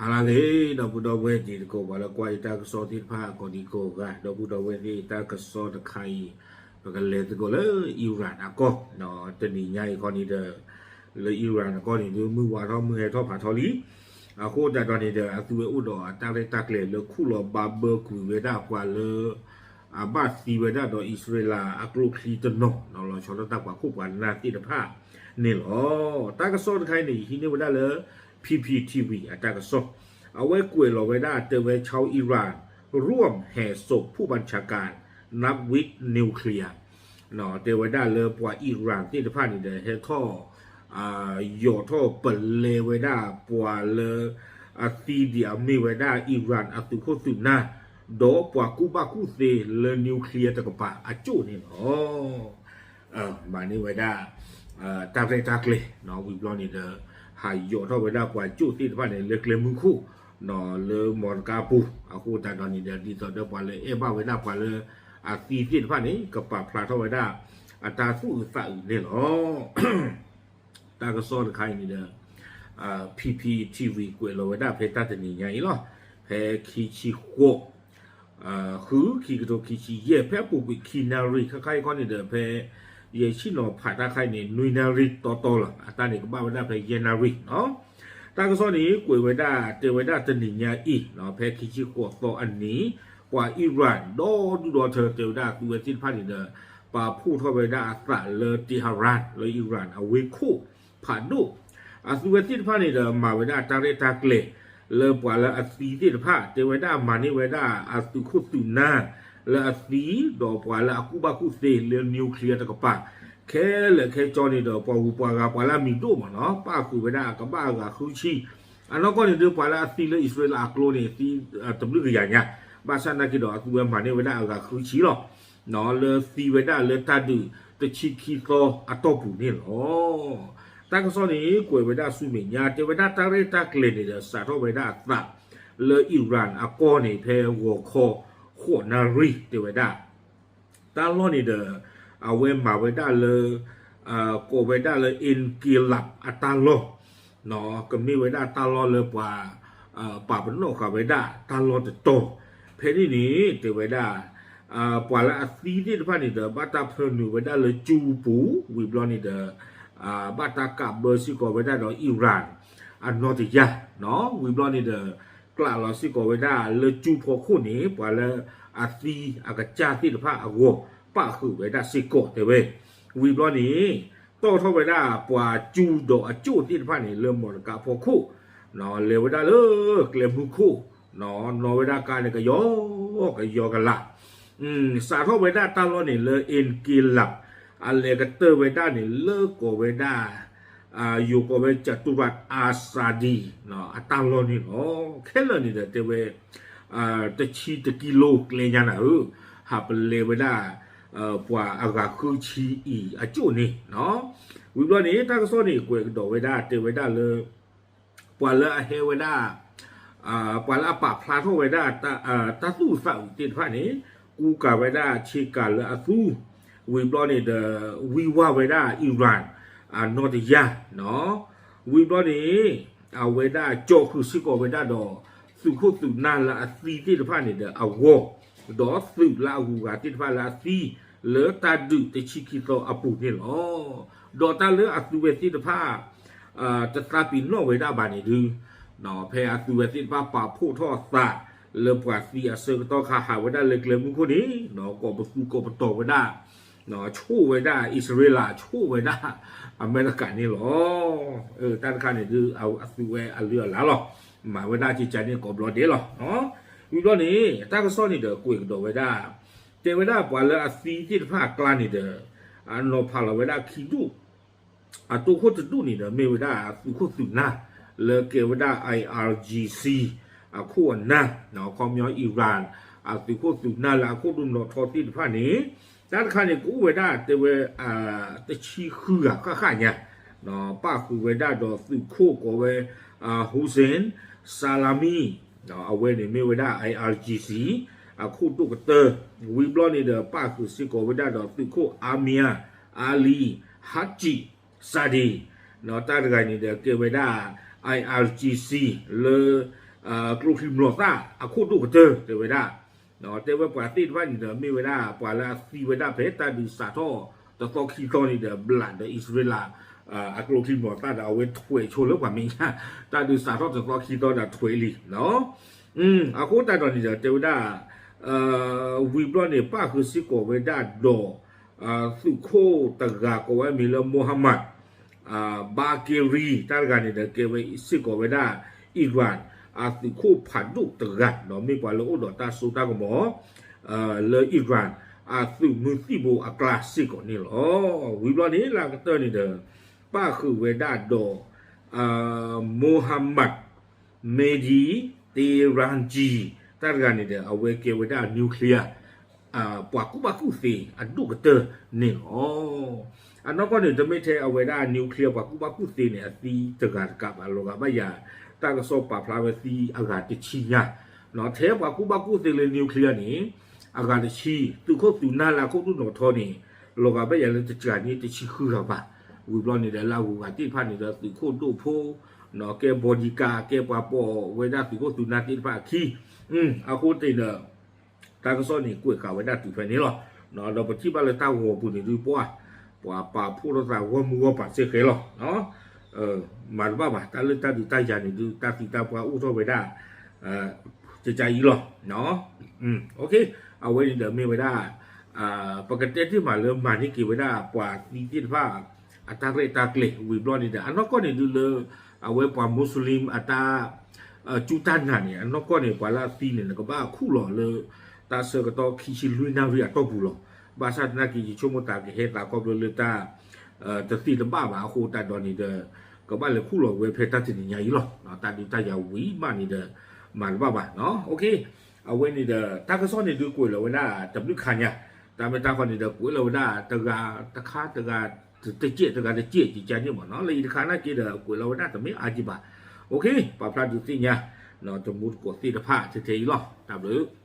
ဟါလၢအဂ့ၤ ဒီပုၢ်ဒီဝဲၢ်တံၤသကိး ပှၤလၢကွၢ်ယတၢ်ကစီၣ်သ့ၣ်တဖၣ်ကိးဒံကိးဂၤ, ဒီပုၢ်ဒီဝဲၢ်သ့ၣ် တၢ်ကစီၣ်တခါအံၤ ပကလဲၤသကိးလၢ Iran အကီၢ်, တနံၤညါအံၤခီန့ၣ်ဒီး လၢ Iran အကီၢ်န့ၣ်ဒုး မုၢ်ဝါထီၣ်မုၢ်ဟဲထီၣ်ဖးထီလံ. အဃိသတးဒီးန့ၣ်ဒီး အသုဝဲအိၣ်ဒီးအတၢ်ရဲၣ်တၢ်ကျဲၤလၢခူၣ်လီၤဘၣ်ဘၢကွံာ်ဝဲဒၣ်ပှၤလၢ အဘၣ်သံဝဲဒၣ်ဒီးအံၣ်စရ့လးအကျိချံတနီၤ လီၤဆီဒၣ်တၢ်ပှၤခိၣ်ပှၤနၢ်သ့ၣ်တဖၣ်န့ၣ်လီၤ. တၢ်ကစီၣ်တခါအံၤန့ၣ် ယဟံးန့ၢ်ဝဲဒၣ်လၢ P P T V အတၢ်ကစီၣ်, အဝဲကွဲးလီၤဝဲဒၣ်တဲဝဲ ชาวอิหร่าน ร่วมแห่ศพผู้บัญชาการ นับวิทย์นิวเคลียร์ တဲဝဲဒၣ်လၢပှၤ Iran သ့ၣ်တဖၣ်န့ၣ်ဒီး ဟဲထီၣ် ယီၤထီၣ်ပလဲဝဲဒၣ်ပှၤလၢ အသံဒံးအမ့ၢ်ဝဲဒၣ် Iran အသုးခိၣ်သုးနၢ် ဒီးပှၤကူၣ်ဘၣ်ကူၣ်သ့လၢ nuclear တကပၤအကၠိၣ်န့ၣ်လီၤ. မၤန့ၢ်ဝဲဒၣ် တၢ်ရဲၣ်တၢ်ကျဲၤ ဝံၤဘျီန့ၣ်ဒီး ဟးယီၤထီၣ်ဝဲဒၣ်ပှၤကၠိၣ်သ့ၣ်တဖၣ်န့ၣ် လၢကျဲမုၢ်ခိၣ် လၢမီတကါပူၤ အဃိသတးဒီးန့ၣ်ဒီး ဒ်သိးဒီးပှၤလၢအဲၣ်ဘၣ်ဝဲဒၣ်ပှၤလၢအသံသ့ၣ်တဖၣ်န့ၣ် ကပာ်ဖျါထီၣ်ဝဲဒၣ် အတၢ်သူၣ်အုးသးအုးန့ၣ်လီၤ. တၢ်ကစီၣ်တခါအံၤန့ၣ်ဒီး P P T V ကွဲးလီၤဝဲဒၣ်ဖဲတၢ်တနံၤညါအံၤလီၤ. ဖဲခံဆံဃိး ဃု ခံကထိခံဆံယဲၢ် ဖဲအပူၤကွံာ်ခံနၣ်ရံၣ် ခါခါအံၤခီန့ၣ်ဒီး ဖဲယဲဆ့ၣ်နီၤဖးတၢ်ခါအံၤန့ၣ် နွံနၣ်ရံၣ်တီတီလီၤ. အတၢ်န့ၣ်ကဘၣ်ဝဲဒၣ်ဖဲယဲၢ်နၣ်ရံၣ်လီၤ. တၢ်ကစီၣ်န့ၣ် ကွဲးဝဲဒၣ် တဲဝဲဒၣ်တနံၤညါအံၤ ဖဲခံဆံဃိးသီအနံၤ ပှၤ Iran ဒီဒူၣ်ဒီထၢ တဲဝဲဒၣ်အသုဝဲသ့ၣ်တဖၣ်န့ၣ်ဒီး ပာ်ဖှိၣ်ထီၣ်ဝဲဒၣ်အသးလၢ Tehran လၢ Iran အဝ့ၢ်ခိၣ်ဖးဒိၣ် အသုဝဲသ့ၣ်တဖၣ်န့ၣ်ဒီး မၤဝဲဒၣ်တၢ်ရဲၣ်တၢ်ကျဲၤ လၢပှၤလၢအသံသ့ၣ်တဖၣ် တဲဝဲဒၣ်မၤန့ၢ်ဝဲဒၣ်အသုးခိၣ်သုးနၢ် လၢအသံ ဒီးပှၤလၢအကူၣ်ဘၣ်ကူၣ်သ့လၢ nuclear တကပၤ ခဲလၢာ်ခဲဆ့န့ၣ်ဒီး ပှၤဂုၤပှၤဂၤပှၤလၢအမံၤဒိၣ်မးနီၤ ပၣ်ဃုာ်ဝဲဒၣ်အကဘၣ်အဂၤဃုဆံ အနီၢ်ကီၢ်န့ၣ်ဒီး ပှၤလၢအသံလၢအံၣ်စရ့လးအကျိန့ၣ် သံတဘျုးကယၤညါ ဘၣ်ဆၣ်နာ်က့ဒီး အသုဝဲမၤန့ၢ်ဝဲဒၣ်အဂၤဃုဆံလီၤ. လၢသံဝဲဒၣ်လၢတၢ်ဒုးတဆံခံသီအတီၢ်ပူၤန့ၣ်လီၤ. တၢ်ကစီၣ်န့ၣ် ကွဲးဝဲဒၣ်ဆူမဲာ်ညါ တဲဝဲဒၣ်တၢ်ရဲၣ်တၢ်ကျဲၤန့ၣ်ဒီး စးထီၣ်ဝဲဒၣ်အသး လၢ Iran အကီၢ်န့ၣ် ဖဲဂီၤခီ ဃိးနၣ်ရံၣ် တဲဝဲဒၣ် တၢ်လီၢ်န့ၣ်ဒီး အဝဲမၤဝဲဒၣ်လၢ ကိးဝဲဒၣ်လၢ Inqilab အတၢ်လီၢ် ကမ့ၢ်ဝဲဒၣ်တၢ်လီၢ်လၢပှၤ ပာ်ပနီၣ်ဃာ်ဝဲဒၣ်တၢ်လီၢ်တတီၤ ဖဲန့ၣ်န့ၣ် တဲဝဲဒၣ် ပှၤလၢအသံသ့ၣ်တဖၣ်န့ၣ်ဒီး ဘၣ်တၢ်ဖၢနုာ်ဝဲဒၣ်လၢကၠူပူၤ ဝံၤဘျီန့ၣ်ဒီး ဘၣ်တၢ်ကးဘၢစ့ၢ်ကီးဝဲဒၣ်ဒီး Iran အနီၢ်တယၢ် ဝံၤဘျီန့ၣ်ဒီး ကျးလီၤစ့ၢ်ကီးဝဲဒၣ်လၢကၠူဖီခိၣ်န့ၣ် ပှၤလၢအသံအကစၢ်သ့ၣ်တဖၣ်အဂီၢ် ပၣ်ဃုာ်ဝဲဒၣ်စ့ၢ်ကီးတဲဝဲ ဝံၤဘျီန့ၣ် တီၣ်ထီၣ်ဝဲဒၣ်ပှၤကၠူဒီးအကၠိၣ်သ့ၣ်တဖၣ်န့ၣ် လၢမီတကါဖီခိၣ် လဲၤဝဲဒၣ်လၢကျဲမုၢ်ခိၣ် နီၣ်ဝဲဒၣ်ကါန့ၣ် ကယီကယီကလာ် စးထီၣ်ဝဲဒၣ်တၢ်လီၢ်န့ၣ်လၢ Inqilab အလဲၤကတၢၢ်ဝဲဒၣ်န့ၣ် လၢကိးဝဲဒၣ် ယိၤကိးဝဲ Jaturat Azadi အတၢ်လီၢ်န့ၣ်လီၤ. ခဲလၢာ်န့ၣ်ဒီးတဲဝဲ တဆံတကံလိကျဲညါနၤဧၢ, ဟးပလဲဝဲဒၣ် ပှၤအဂၤဃုဆံအံၤအကၠိၣ်န့ၣ် ဝံၤဘျီန့ၣ် တၢ်ကစီၣ်န့ၣ် ကွဲးကဒီးဝဲဒၣ် တဲဝဲဒၣ်လၢ ပှၤလၢအဟဲဝဲဒၣ် ပှၤလၢအပာ်ဖျါထီၣ်ဝဲဒၣ် တၢ်သူၣ်အုးသးအုးသ့ၣ်တဖၣ်န့ၣ် ကူကၤဝဲဒၣ်ဆ့ကၤလၢအသူ ဝံၤဘျီန့ၣ်ဒီး ဝံဝါဝဲဒၣ် Iran အနီၢ်တယၢ် ဝံၤဘျီန့ၣ် အဝဲဒၣ်ကၠီဃုာ်စ့ၢ်ကီးဝဲဒၣ်ဒီး သုးခိၣ်သုးနၢ်လၢအသံသ့ၣ်တဖၣ်န့ၣ်ဒီးအဂီၢ်, ဒီးသုးလၢအဂုၤအဂၤသ့ၣ်တဖၣ်လၢအသံ လၢတၢ်ဒုးတဆံခံသီအပူၤန့ၣ်လီၤ. ဒီးတၢ်လၢအသုဝဲသ့ၣ်တဖၣ် တသးပ့ၤနီၣ်ဝဲဒၣ်ဘၣ်န့ၣ်ဒုး ဖဲအသုဝဲသ့ၣ်တဖၣ်ပာ်ဖှိၣ်ထီၣ်အသး လၢပှၤသံအဆၢကတီၢ်ခါ ဟးဝဲဒၣ်လၢကျဲမုၢ်ခိၣ်န့ၣ် ကိးပသူကိးပတီၤဝဲဒၣ် ဆိၣ်ဝဲဒၣ်အံၣ်စရ့လး ဆိၣ်ဝဲဒၣ် အမဲရကၤန့ၣ်လီၤ. တၢ်တခါန့ၣ်ဒုး အသုဝဲအလုၢ်အလၢ်လီၤ. မၤဝဲဒၣ်ကကန့ၣ်ကိးဘျီဒဲးလီၤ. ဝံၤဘျီန့ၣ် တၢ်ကစီၣ်န့ၣ်ဒီးကွဲးကဒီးဝဲဒၣ် တဲဝဲဒၣ်ပှၤလၢအသံသ့ၣ်တဖၣ်အကျါန့ၣ်ဒီး အနီၤဖးလီၤဝဲဒၣ်ခံဒူၣ် အတိၢ်ခိၣ်တဒူၣ်န့ၣ်ဒီး မ့ၢ်ဝဲဒၣ်သုးခိၣ်သုးနၢ် လၢကဲဝဲဒၣ် I R G C အခိၣ်အနၢ် ခီပညီ Iran အသုးခိၣ်သုးနၢ်လၢအခိၣ်ဒိၣ်နီၣ်ထီသ့ၣ်တဖၣ်န့ၣ် တၢ်တခါန့ၣ် ကအိၣ်ဝဲဒၣ်တဲဝဲ တဆံဃုဂၤဃၣ်ဃၣ်ညါ ပၣ်ဃုာ်ဝဲဒၣ်ဒီးသုးခိၣ်ကိးဝဲ Hossein Salami အဝဲန့ၣ်မ့ၢ်ဝဲဒၣ် I R G C အခိၣ်ဒိၣ်ကတၢၢ် ဝံၤဘျီန့ၣ်ဒီး ပၣ်ဃုာ်စ့ၢ်ကီးဝဲဒၣ်ဒီးသုးခိၣ် Amir Ali Haji Sadi တၢ်တဂၤန့ၣ်ဒီးကဲဝဲဒၣ် I R G C လၢ ကျိချံမျိာ်သၣ်အခိၣ်ဒိၣ်ကတၢၢ် တဲဝဲဒၣ်, တဲဝဲပှၤသ့ၣ်တဖၣ်န့ၣ်ဒီး မ့ၢ်ဝဲဒၣ်ပှၤလၢအသံဝဲဒၣ်ဖဲတၢ်ဒုးစးထီၣ်တသီခံသီန့ၣ်ဒီး ဘျးဒီးအံၣ်စရ့လး အကျိချံမျိာ်သၣ်ဒီး အဝဲထွဲးဆိလၢပှၤမဲာ်ညါ, တၢ်ဒုးစးထီၣ်တသီခံသီဒီးထွဲးလံ အဃိသတးဒီးန့ၣ်ဒီး တဲဝဲဒၣ် ဝံၤဘျီန့ၣ် ပၣ်ဃုာ်စ့ၢ်ကီးဝဲဒၣ်ဒီး သုးခိၣ်တဂၤကိးဝဲမ့ၢ်လၢ Mohammad Bagheri တၢ်တဂၤန့ၣ်ဒီး ကဲဝဲစ့ၢ်ကီးဝဲဒၣ် Iran အသုးခိၣ်ဖးဒိၣ်တဂၤ ဒီးမ့ၢ်ပှၤလၢအိၣ်ဒီးတၢ်စိတၢ်ကမီၤ လၢ Iran အသုးမုၢ်သံၣ်ဘိအကျါစ့ၢ်ကီးန့ၣ်လီၤ. ဝံၤဘျီန့ၣ် လၢကတၢၢ်န့ၣ်ဒီး ပၣ်ဃုာ်ဝဲဒၣ်ဒီး Mohammad Mehdi Tehranji တၢ်တဂၤန့ၣ်ဒီး အဝဲကဲဝဲဒၣ် nuclear ပှၤကူၣ်ဘၣ်ကူၣ်သ့အဒိၣ်ကတၢၢ်န့ၣ်လီၤ. အနီၢ်ကီၢ်န့ၣ် တမ့ၢ်ထဲအဝဲဒၣ် nuclear ပှၤကူၣ်ဘၣ်ကူၣ်သ့န့ၣ် အသံတဂၤတကးဘၣ် လီၤဂာ်ဘၣ်ယၤ တၢ်ကစီၣ်ပာ်ဖျါဝဲသံအဂၤတဆံညါ, ထဲပှၤကူၣ်ဘၣ်ကူၣ်သ့လၢ nuclear န့ၣ် အဂၤတဆံ သုးခိၣ်သုးနၢ်လၢအခိၣ်ဒိၣ်နီၣ်ထီန့ၣ် လီၤဂာ်ဘၣ်ယၤလၢတစှၤန့ၢ်တဆံဃုဂၤဘၣ်. ဝံၤဘျီန့ၣ်ဒီး လၢအဂုၤအဂၤသ့ၣ်တဖၣ်န့ၣ်ဒီး သုးခိၣ်ဒိၣ်ဖိ ကဲ bodyguard ကဲပှၤပိာ်ဝဲဒၣ်သုးခိၣ်သုးနၢ်သ့ၣ်တဖၣ်အခံ, အဃိသတးဒီး တၢ်ကစီၣ်န့ၣ် ကွဲးဃာ်ဝဲဒၣ်တုၤဖဲန့ၣ်လီၤ. ဒီးပထံၣ်ဘၣ်လၢတၢ်ဂီၤပူၤန့ၣ်ဒုး ပှၤ ပှၤပာ်ဖှိၣ်ထီၣ်သးဂီၢ်မုၢ်ဂီၢ်ပၤစ့ၢ်ကီးလီၤ. မၤတဘၣ်ဘၣ် တၢ်လၢတၢ်ဒုးတၢ်ယၤန့ၣ်ဒုး တၢ်သံတၢ်ပှၢ်အိၣ်ထီၣ်ဝဲဒၣ် ကကအံၤလီၤ. အဝဲန့ၣ်ဒီးမ့ၢ်ဝဲဒၣ် ပကတဲတ့ၢ်မးလၢမၤန့ၢ်က့ၤဝဲဒၣ်ပှၤသံသ့ၣ်တဖၣ် အတၢ်ရဲၣ်တၢ်ကျဲၤဝံၤဘျီန့ၣ်ဒီး အနီၢ်ကီၢ်န့ၣ်ဒုးလၢ အဝဲပှၤ Muslim အတၢ် စူၢ်တၢ်နာ်န့ၣ် အနီၢ်ကီၢ်န့ၣ် ပှၤလၢအသံန့ၣ် နကဘၣ်ခူၣ်လီၤလၢ တၢ်ဆၢကတီၢ်ခံဆံလွံၢ်နၣ်ရံၣ်အတီၢ်ပူၤလီၤ. ဘၣ်ဆၣ်သနာ်က့ ယဆိကမိၣ်သးကဟဲသးခီဖျိလၢတၢ် တသ့တဘၣ်ဘၣ်အဃိသတးဒီးန့ၣ်ဒီး ကဘၣ်လဲၤခူၣ်လီၤဝဲဖဲတၢ်တနံၤညါအံၤလီၤ. တၢ်ဒုးတၢ်ယၤဝံၤမးန့ၣ်ဒီး မၤတဘၣ်ဘၣ်နီၤ. အဝဲန့ၣ်ဒီး တၢ်ကစီၣ်န့ၣ်ဒုးကွဲးလီၤဝဲဒၣ်တဘျုးခါညါ, တၢ်မ့ၢ်တၢ်ခီန့ၣ်ဒီး ကွဲးလီၤဝဲဒၣ်တဂၤတခါတဂၤ တစဲးတဂၤတစဲး ကကန့ၣ်မ့ၢ်နီၤ. လၢအံၤတခါနာ်က့ဒီး ကွဲးလီၤဝဲဒၣ်တမ့ၢ်အါကံဘၣ်. ပာ်ဖျါဒုးသ့ၣ်ညါ တမူတကိးသ့ၣ်တဖၣ်ထဲထဲအံၤလီၤ. တၢ်ဘျုး